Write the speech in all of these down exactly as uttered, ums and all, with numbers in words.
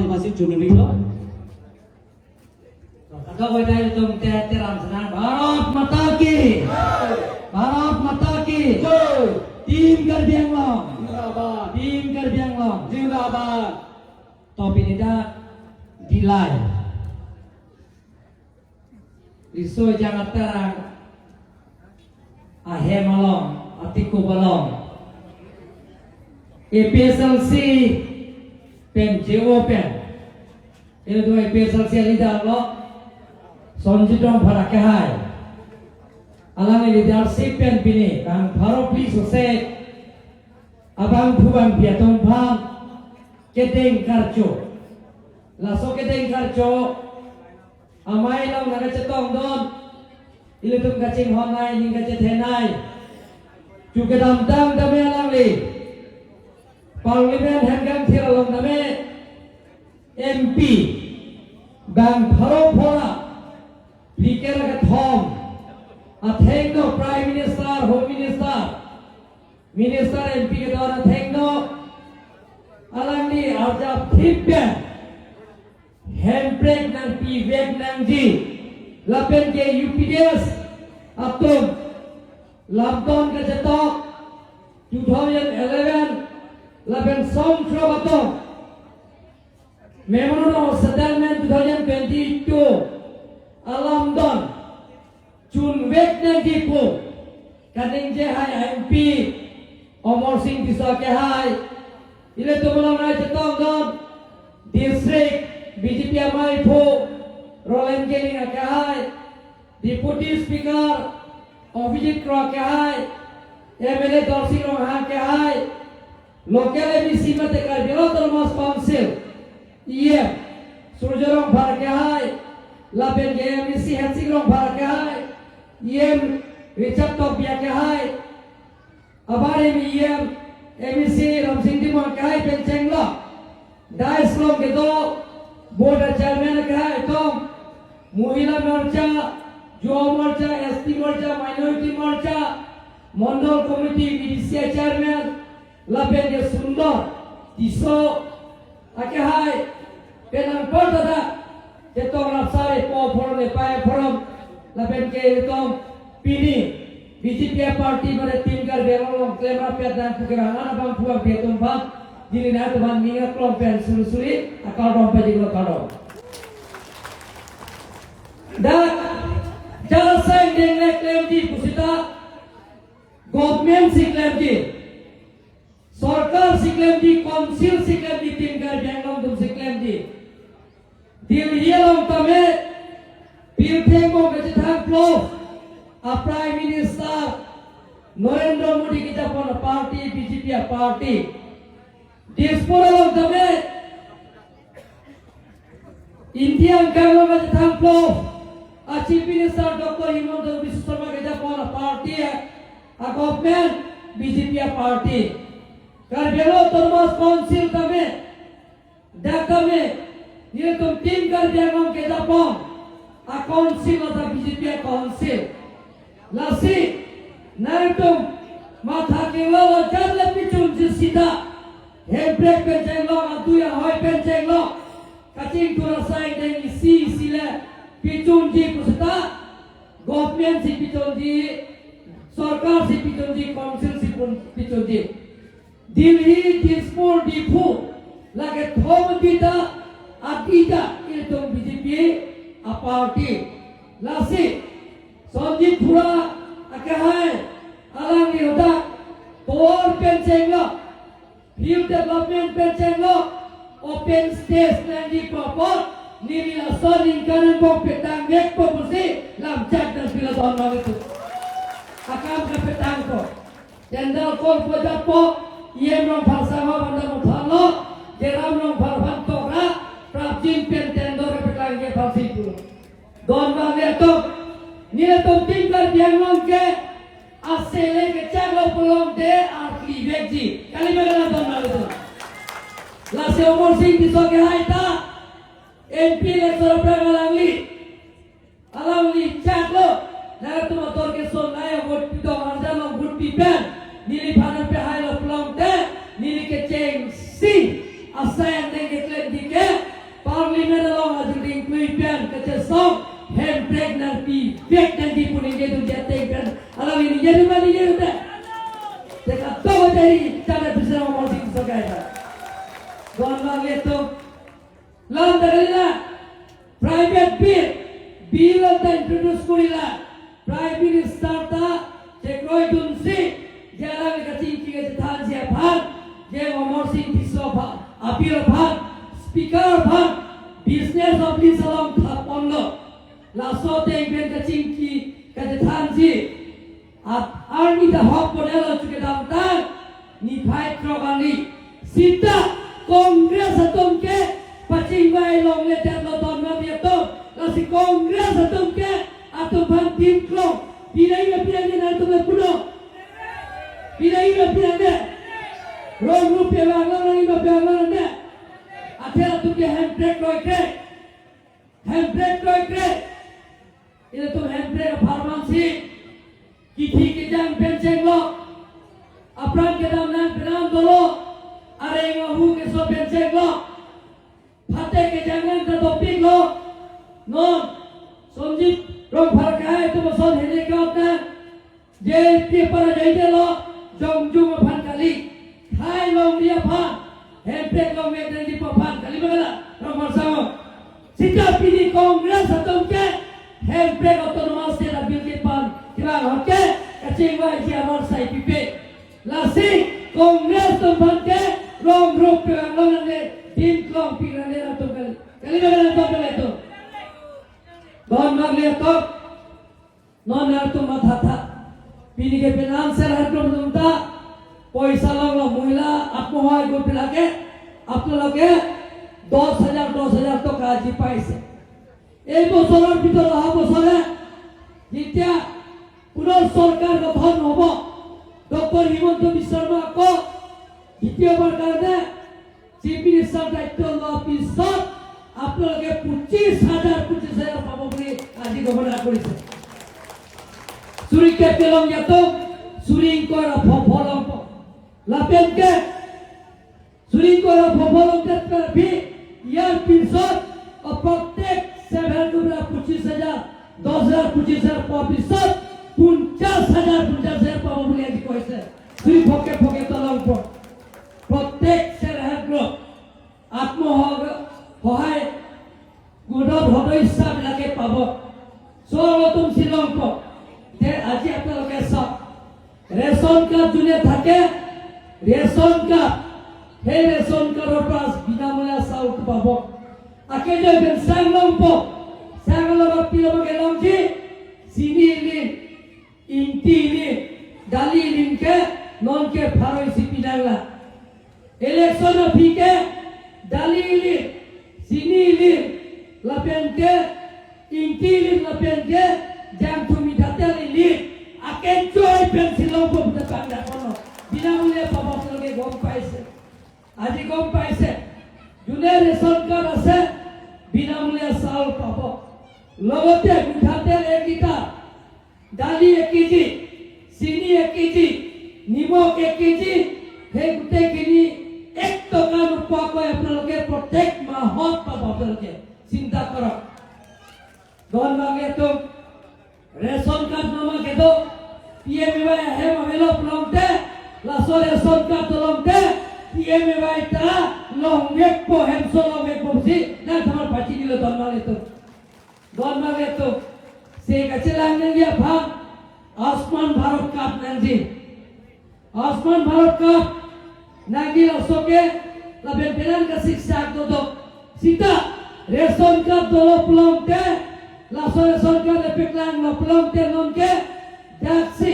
Masih cuma ring lo. Kado koi dai tum te teram senang. Bharat Mata Ki. Bharat Mata Ki. Jai. Team Karbi Anglong. Zindabad. Team Karbi Anglong. Zindabad. Topi nida dilai. Riso jang atarang ahem along, atiko along. A P H L C pen J O pen. Ilitum A P H L C leader lo, Sonjit Rongphar akehai. Alangli leadership pen pini, bang pharo phli sosek, abangphu bangphi atum aphan, kedeng karcho. Laso kedeng karcho, amei along nangkachetong dun, ilitum kachinghon nai, ning kachethe nai. Chu kedamtang tame alangli Parliament hem kangthir along tame M P bang pharo phora, phlikep ra kethom athengno Prime Minister, Home Minister, Minister, M P kedo athengno alangli arjap thip pen Hemprek nangpivek nangji. Lapen ke U P D S atum lamdon kachetok two thousand eleven lapen songthrok atum Memorandum of Settlement two thousand twenty-two alamdon chunvek nangji pu kaningje hai M P Amarsing Tisso akehai, ilitum along nangchetongdun District B J P ameiphu Roland Killing akehai, Deputy Speaker Abhijit Kro akehai, M L A Dorsing Ronghang akehai, local M A C mate Karbi Anglong Autonomous Council E M Surjya Rongphar akehai, lapen ke M A C Headsing Rongphar akehai, E M Richard Tokbi akehai, abar E M, E M, M A C Ramsing Timung akehai pen chenglok, dais along kedo Board Chairman akehai atum, Mahila Morcha, Yuva Morcha, S T Morcha, Minority Morcha, Mandal Committee, B D C A Chairman, lapen ke Sundor Tisso akehai pen nangpor tada chetong rap sare po phorom le pai phorom lapen ke tong pini B J P party mane Team Karbi Anglong along klem rap pet nangpu ke bang ana bangphu bangphi atum aphan, dili na atum aphan ning aklong pen suri suri akardom pajiklo, kardom. Dak jala sang deng le klemji pusita government si klemji. Sorkar si klemji, council si klemji, Team Karbi Anglong atum si klemji. Delhi along tame pirthe mo kachethang plo a Prime Minister Narendra Modi kejapon a party, B J P a party. Dispur along tame India angkang along kachethang plo a Chief Minister Doctor Himanta Biswa Sarma kejapon a party, a government B J P a party. Karbi Anglong Autonomous Council tame, dak tame, nelitum Team Karbi Anglong kejapon a council ata B J P a council. Lasi nangtum matha kelo lo jan le pichunji sita. Hemprek pen chenglok, adui ahoi pen chenglok, kachingthur asai deng isi isi le pichunji pusita. Government si pichunji, sorkar si pichunji, council si pun pichunji. Delhi, Dispur, Diphu, lake thom bita, adita, ilitum B J P a party. Lasi Sonjit Bhura akehai, alangli hadak tovar pen chenglok, field development pen chenglok, open stage nangji pu apot, neli laso aningkan angbong petang vekpo pusi lamchak nangpilo, don malitu. Akam kapetangpo. Tender call po japo, E M Rongphar sangho banda muthanlo, Jeram Rongphar aphan tokra, prapjin pen tender kepetang ke phalsi pu. Don bang le tok, nelitum Team Karbi Anglong ke, asele kechaklo pulote, arkli vekji. Kali ma kali, don bang le tok. Lasi Amarsing Tisso akehai ta, M P election aphrang alangli. Alangli chaklo, nangtum ator keson nai vote pitong arjan long vote pipen, neliphan pehailo pulote, neli kechengsi asai angdeng keklemji ke, Prek nangpi, prek nangpi pu ningje dunji ateng pen. Alangli ningje dun ma ningje dun te. Te kadokave tari, chana bisa Amarsing Tisso kai ta. Don bang le to. Lam ta kali na. Private bill, bill ta introduce kori la. Prime Minister ta chekroi dunsi, je alangli kachingki kachethanji aphan, je Amarsing Tisso aphan, a-bill aphan, Speaker aphan, business of list along thap ponlo. Laso ateng pen kachingki kachethanji. At arni ta hok ponelo chu kedamtang niphai throk arni. Seta Congress atum ke pachingvai longle detlo don bang le to. Lasi Congress atum ke atum aphan dim klong. Pinai ma pinai nangtum le puno. Pinai ma pinai ne. Rong rup pevang long nang ma pevang long ne. Athe atum ke handbrake kroikre. Handbrake kroikre. Ilitum handbrake apharman si kithi kejang pen chenglo. Apran kedam nang penang dolo. Areng ahu keso pen chenglo. Phate kejang nang ta dopiklo. Non Sonjit Rongphar kahai atum ason hene kaot nang. Je paper ajaidelo, jongjung aphan kali. Khai longri aphan, handbrake longri aphan kali bang la, Rongphar asong. Seta pini Congress atum ke, handbrake autonomous state a-bill kepan, kevang ahut ke, kachingvaiji amar sai pipe. Lasi, Congress atum aphan ke, rong rup pevang long nangne, dim klong pik nangne nangtum kali. Kali bang la nangtum kali atum. Don bang le to. Non nangtum mathatha. Pini ke penang self-help group atum ta poisa longlo, মহিলা আত্মসহায়ক গোট বিলাকে আপোনালোকে দহ হাজাৰ, দহ হাজাৰ টকা আজি পাইছে। এই বছৰৰ ভিতৰত অহা বছৰে যেতিয়া পুনৰ চৰকাৰ গঠন হ'ব, ডক্টৰ হিমন্ত বিশ্ব শৰ্মা আকৌ দ্বিতীয়বাৰ কাৰণে চিফ মিনিষ্টাৰ দায়িত্ব লোৱাৰ পিছত আপোনালোকে পঁচিছ হাজাৰ, পঁচিছ হাজাৰ পাব বুলি আজি ঘোষণা কৰিছে। Suri kep kelongji atum, suri ingkoi ra phopho longpo. Lapen ke, suri ingkoi ra phopho longte aphi, ইয়াৰ পিছত প্ৰত্যেক self-help group ৰ পৰা পঁচিছ হাজাৰ, দহ হাজাৰ, পঁচিছ হাজাৰ পোৱাৰ পিছত পঞ্চাছ হাজাৰ, পঞ্চাছ হাজাৰ পাব বুলি আজি কৈছে। Suri phoke phoke ta longpo. প্ৰত্যেক self-help group, আত্মসহায়ক গোটৰ সদস্যবিলাকে পাব। চব নতুন শ্বিলং প-, যে আজি আপোনালোকে চাওক, ৰেচন কাৰ্ড যোনে থাকে, ৰেচন কাৰ্ড, সেই ৰেচন কাৰ্ডৰ পৰা বিনামূলীয়া চাউল পাব। আকেজৈ বেন চাং লংপ, চাং লংপ পিলমকে লংজি, চিনি ইলিন, Ingti ri, dali ri ke, non ke pharo isi pinang la. Election aphi ke, dali ri, sini ri, lapen ke, ingti ri, lapen ke, jangthumi datel ri, akenchoi pen Shillong po puta pangda kono. Binamule pabok loge gom paise. আজি গম পাইছে, যোনে ration card আছে, বিনামূলীয়া চাউল পাব। লগতে মিঠাতেল এক লিটাৰ, দালি এক কেজি, চিনি এক কেজি, নিমখ এক কেজি, সেই গোটেইখিনি এক টকা নোপোৱাকৈ আপোনালোকে প্ৰত্যেক মাহত পাব। আপোনালোকে চিন্তা কৰক। Don bang le atum, ration card nama kedo, P M A Y ahem avelo pulote, laso ration card pulote, P M A Y ta longvekpo, hemso longvekpo pusi, nangthamar pachini lo don bang le atum. Don bang le atum, se kachelang nangji aphan, Ayushman Bharat card nangji. Ayushman Bharat card nangji laso ke lapen penang kasiksak dodok. Sita ration card dolo pulote, laso ration card epeklang lo pulote non ke daksi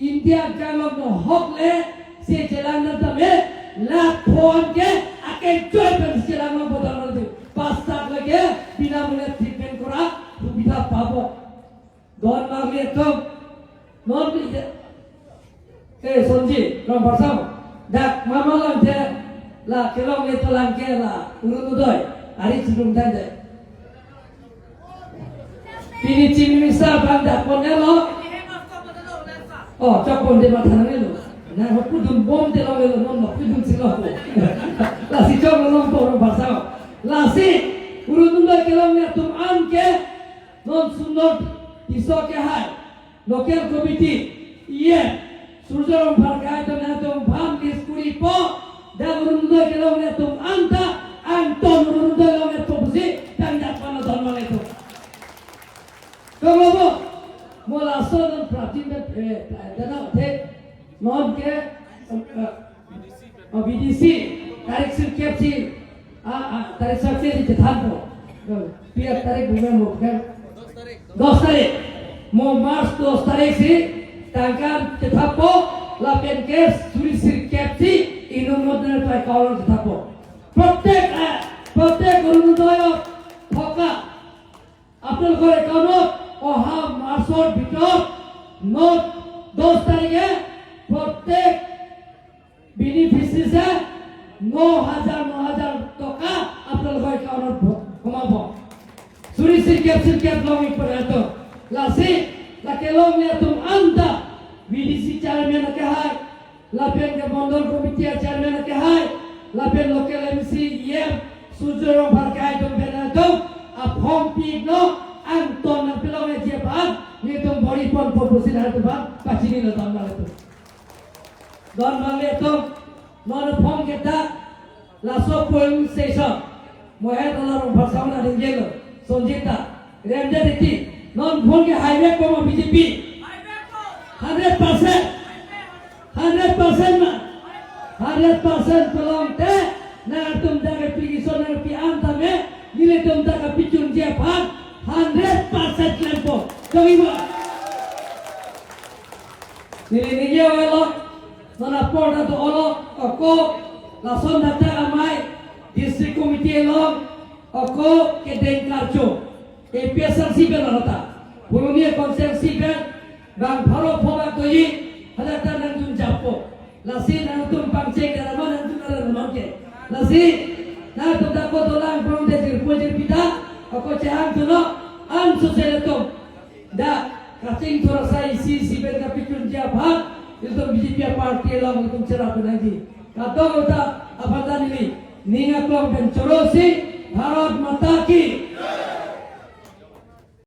India kalok no hok le se chelang nangtame lakh phon ke akenchoi pen chelang lo bodol lo. Pas tak lage binamule treatment kora subidha pabo. Don bang le atum, non pi je. Eh, Sonji, Rongpharsao. Dak mama lang je, la kelong le tolang ke la, Orunodoi, ari chidung dan je. Pini Chief Minister bang dak pon ya lo. Oh, chok pon de matha nang lo. Na ho pudun bom de lo lo, non lo pudun si lo. Lasi chok lo longpo Rongpharsao. Lasi, Orunodoi kelong le atum an ke, Non Sundor Tisso kehai local committee E M Surjya Rongphar kehai atum nangtum aphan diskuri po, dak Orunodoi kelong atum anta, angton Orunodoi long atum pusi tangja pano don long atum. Konglobo, mo laso non prapjin pen, eh, dana the, non ke, eh, oh, B D C, tarik sirkep si, ah, ah, tarik sirkep si chethanpo. Pi atarik bulan mo kan? Dos tarik. Mo March dos tarik si tangka chethappo, lapen ke suri sirkep si inut inut pen account chethappo. Prottek, eh, prottek Orunodoi thoka, apnalokor account-ot, oha March-or bhitor, non dos tarike, prottek beneficiary-se no hajar, no hajar toka apnalokor account-ot bo-, komabo. Suri sirkep sirkep longji pu atum. Lasi, la kelongle atum anta, B D C chairman akehai, lapen ke mandal committee chairman akehai, lapen local M C, E M, Surjya Rongphar kehai atum pen atum, aphong pi-iknon, angton nangpilongji aphan, nelitum bor-i ponpo pusi nangtum aphan pachinilo, don vanglitum. Don vanglitum, non aphong kedak, laso polling station, mo het ala Rongphar Sawan ading gelo, Sonjita, Remja Diti, non aphong ke haivekpo ma B J P? Hundred percent. Hundred percent ma? Hundred percent pulote, nangtum dak application nangpi-an tame, nelitum dak kapichunji aphan, hundred percent klempo. Dongji ma? Neli ningje avelo, non apor ta do-olo, ako, lason data amei, district committee along, ako kedeng karcho, A P S R C pen arta, Puruni constituency pen, bang pharo phobak doji, hadak ta nangtum jappo. Lasi nangtum pangcheng daraman nangtum daraman ke. Lasi, nangtum dak ako dolang prong de jirpo jirpi ta, ako chehang thunon, an sosel atum. Dak, kachingthur asai isi isi pen kapichunji aphan, ilitum B J P party along ilitum cherap nangji. Kadokave ta aphan ta neli ning aklong pen chorosi, Bharat Mata Ki,